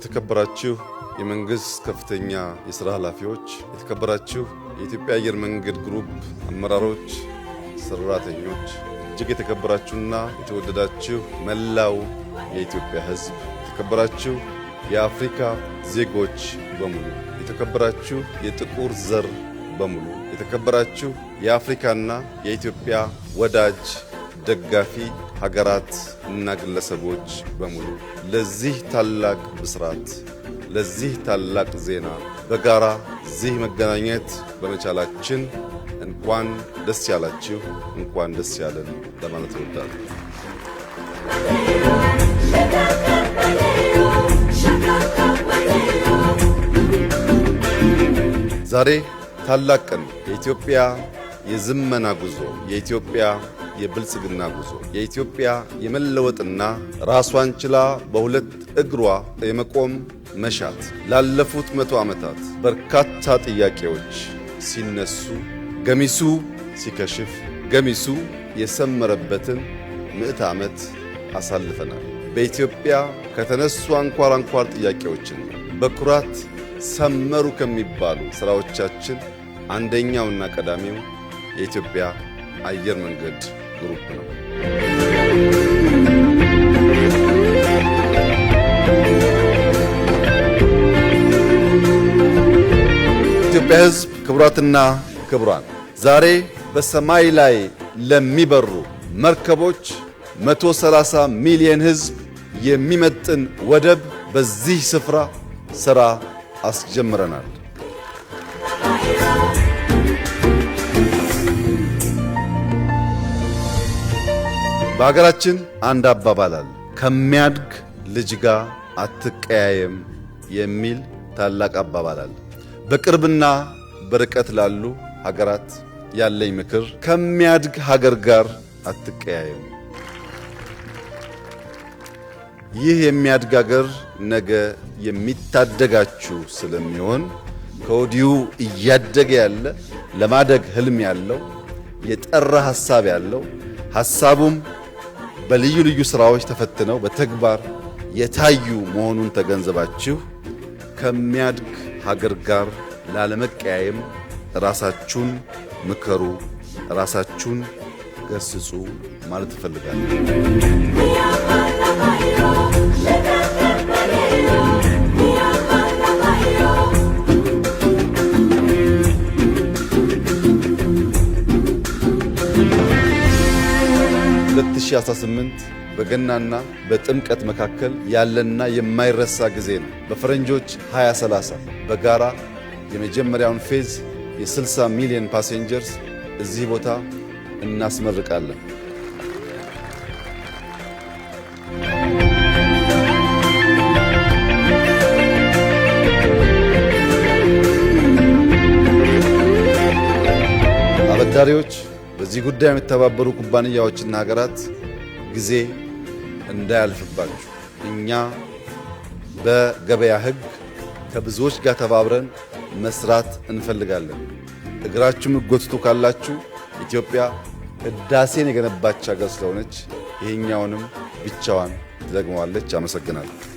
የተከበራችሁ የመንግስት ከፍተኛ የሥራ ኃላፊዎች፣ የተከበራችሁ የኢትዮጵያ አየር መንገድ ግሩፕ አመራሮች፣ ሰራተኞች፣ እጅግ የተከበራችሁና የተወደዳችሁ መላው የኢትዮጵያ ሕዝብ፣ የተከበራችሁ የአፍሪካ ዜጎች በሙሉ፣ የተከበራችሁ የጥቁር ዘር በሙሉ፣ የተከበራችሁ የአፍሪካና የኢትዮጵያ ወዳጅ ደጋፊ ሀገራት እና ግለሰቦች በሙሉ፣ ለዚህ ታላቅ ብስራት፣ ለዚህ ታላቅ ዜና በጋራ እዚህ መገናኘት በመቻላችን እንኳን ደስ ያላችሁ፣ እንኳን ደስ ያለን ለማለት እወዳለሁ። ዛሬ ታላቅ ቀን፣ የኢትዮጵያ የዝመና ጉዞ፣ የኢትዮጵያ የብልጽግና ጉዞ፣ የኢትዮጵያ የመለወጥና ራሷን ችላ በሁለት እግሯ የመቆም መሻት። ላለፉት 100 ዓመታት በርካታ ጥያቄዎች ሲነሱ፣ ገሚሱ ሲከሽፍ፣ ገሚሱ የሰመረበትን ምዕተ ዓመት አሳልፈናል። በኢትዮጵያ ከተነሱ አንኳር አንኳር ጥያቄዎችን በኩራት ሰመሩ ከሚባሉ ስራዎቻችን አንደኛውና ቀዳሚው የኢትዮጵያ አየር መንገድ ግሩፕ ነው። ኢትዮጵያ ሕዝብ፣ ክቡራትና ክቡራን፣ ዛሬ በሰማይ ላይ ለሚበሩ መርከቦች 130 ሚሊዮን ሕዝብ የሚመጥን ወደብ በዚህ ስፍራ ስራ አስጀምረናል። በሀገራችን አንድ አባባል አለ። ከሚያድግ ልጅ ጋር አትቀያየም የሚል ታላቅ አባባል አለ። በቅርብና በርቀት ላሉ ሀገራት ያለኝ ምክር ከሚያድግ ሀገር ጋር አትቀያየም። ይህ የሚያድግ ሀገር ነገ የሚታደጋችሁ ስለሚሆን ከወዲሁ እያደገ ያለ፣ ለማደግ ህልም ያለው፣ የጠራ ሀሳብ ያለው፣ ሀሳቡም በልዩ ልዩ ስራዎች ተፈትነው በተግባር የታዩ መሆኑን ተገንዘባችሁ ከሚያድግ ሀገር ጋር ላለመቀያየም ራሳችሁን ምከሩ፣ ራሳችሁን ገስጹ ማለት እፈልጋለሁ። 2018 በገናና በጥምቀት መካከል ያለና የማይረሳ ጊዜ ነው። በፈረንጆች 2030 በጋራ የመጀመሪያውን phase የ60 ሚሊዮን passengers እዚህ ቦታ እናስመርቃለን። አበዳሪዎች፣ በዚህ ጉዳይ የሚተባበሩ ኩባንያዎችና ሀገራት፣ ጊዜ እንዳያልፍባችሁ እኛ በገበያ ሕግ ከብዙዎች ጋር ተባብረን መስራት እንፈልጋለን። እግራችሁ የምትጎትቱ ካላችሁ ኢትዮጵያ ህዳሴን የገነባች ሀገር ስለሆነች ይሄኛውንም ብቻዋን ትደግመዋለች። አመሰግናለሁ።